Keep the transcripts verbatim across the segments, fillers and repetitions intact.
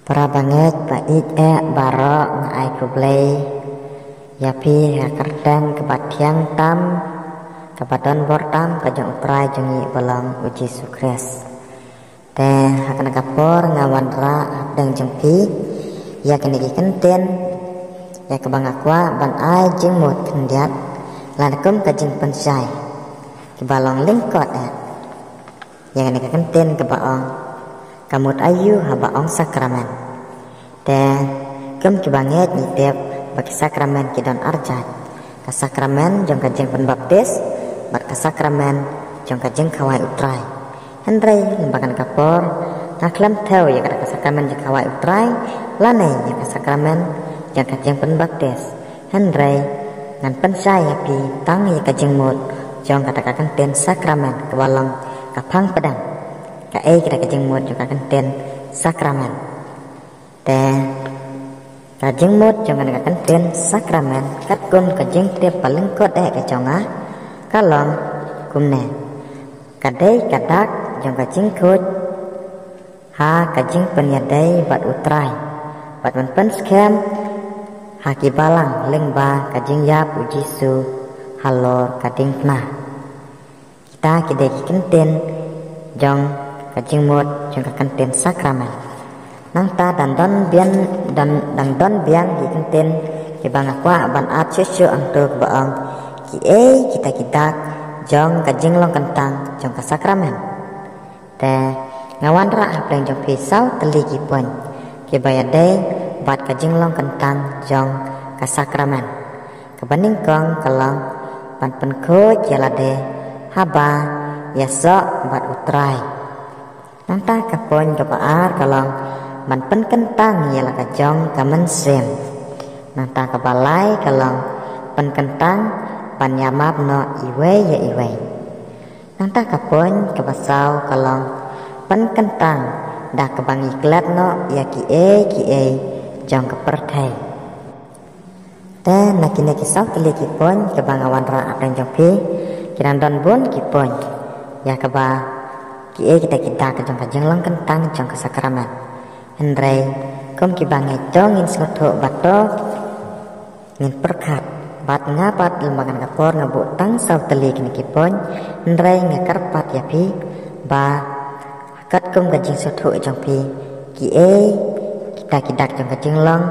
Para bangeit ba ïeit eh baroh, nga ai khublei ïa phi ha ka kyrteng kaba thiang tam, kaba don bor tam ka jong U Trai jong ngi ba long U Jisu Khrist. Te ha kane ka por nga wanrah hapdeng jong phi ïa kine ki kyntien, ïa kaba nga kwah ban ai jingmut khyndiat, lane kum ka jingpynshai, kiba long lyngkot eh ïa kane ka kyntien kaba ong, ka mut aïu haba ong sakramen. Te kum kiba ngeit ngi tip ba ki sakramen ki don arjait. Ka sakramen jong ka jingpynbaptis bad ka sakramen jong ka jingkhawai U Trai. Hynrei lyngba kane ka por nga khlem thew ïa kata ka sakramen jingkhawai U Trai lane ïa ka sakramen jong ka jingpynbaptis. Hynrei ngan pynshai ïa phi tang ïa ka jingmut jong kata ka kyntien sakramen, kaba long ka phang pdeng. Kaei kata ka jingmut jong ka kyntien sakramen? Te ka jingmut jong kane ka kyntien sakramen, katkum ka jingtip ba lyngkot eh ka jong nga, ka long kumne: ka dei ka dak jong ka jingkhuid ha ka jingpynïadei bad U Trai, bad ban pynskhem ha ki balang lyngba ka jingïap U Jisu halor ka diengphna. Kita ki dei ki kyntien jong ka jingmut jong ka kyntien sakramen. Nangta dang don biang, dang, dang don biang ki kyntien kiba nga kwah ban ap shuh shuh hangto, kaba ong, kiei kita ki dak jong ka jinglong kyntang jong ka sakramen. Te nga wanrah hapdeng jong phi saw tylli ki point kiba ïadei bad ka jinglong kyntang jong ka sakramen. Kaba nyngkong ka long ban pynkhuid ïa lade haba ïasoh bad U Trai. Nangta ka point kaba ar ka long ban pynkyntang ïa la ka jong ka mynsiem. Nangta kaba lai ka long pynkyntang ban ïamap noh iwei ïa iwei. Nangta ka point kaba saw ka long pynkyntang da kaba ngi klet noh ïa kiei kiei jong ka pyrthei. Te na kine ki saw tylli ki point kaba nga wanrah hapdeng jong phi, ki dang don bun ki point ïa kaba kiei kita ki dak jong ka jinglong kyntang jong ka sakramen. Hynrei kum kiba ngeit to ngin sngewthuh bad to ngin pyrkhat. Bad nga pat lyngba kane ka por nga buh tang saw tylli kine ki point, hynrei nga kyrpad ïa phi ba katkum ka jingsngewthuh jong phi, kiei kita ki dak jong ka jinglong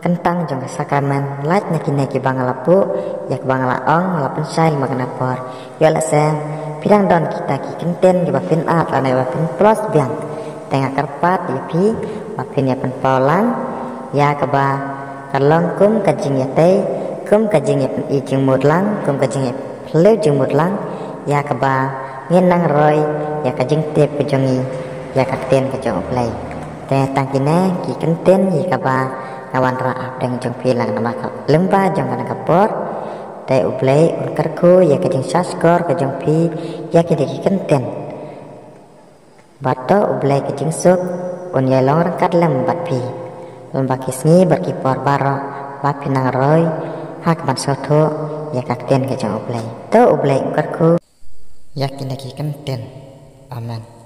kyntang jong ka sakramen, lait na kine kiba nga la buh, ïa kiba nga la ong, nga la pynshai lyngba kane ka por. Ïoh lehse phi dang don kita ki kyntien kiba phin add lane ba phin plus biang. Te nga kyrpad ïa phi ba phin ïa pynpaw lang ïa kaba ka long kum ka jingïatei, kum ka jingïapyni jingmut lang, kum ka jingïaphylliew jingmut lang, ïa kaba ngin nang roi ïa ka jingtip ka jong ngi ïa ka ktien ka jong U Blei. Te tang kine ki kyntien ïa kaba nga wanrah hapdeng jong phi lang namar ka lyngba jong kane ka por. Te U Blei un kyrkhu ïa ka jingshahshkor ka jong phi ïa kine ki kyntien. Bad to U Blei ka jingsuk un ïai long ryngkat lem bad phi lyngba ki sngi bad ki por baroh ba phi nang roi ha kaban sngewthuh ïa ka ktien ka jong U Blei. To U Blei un kyrkhu ïa kine ki kyntien. Amen.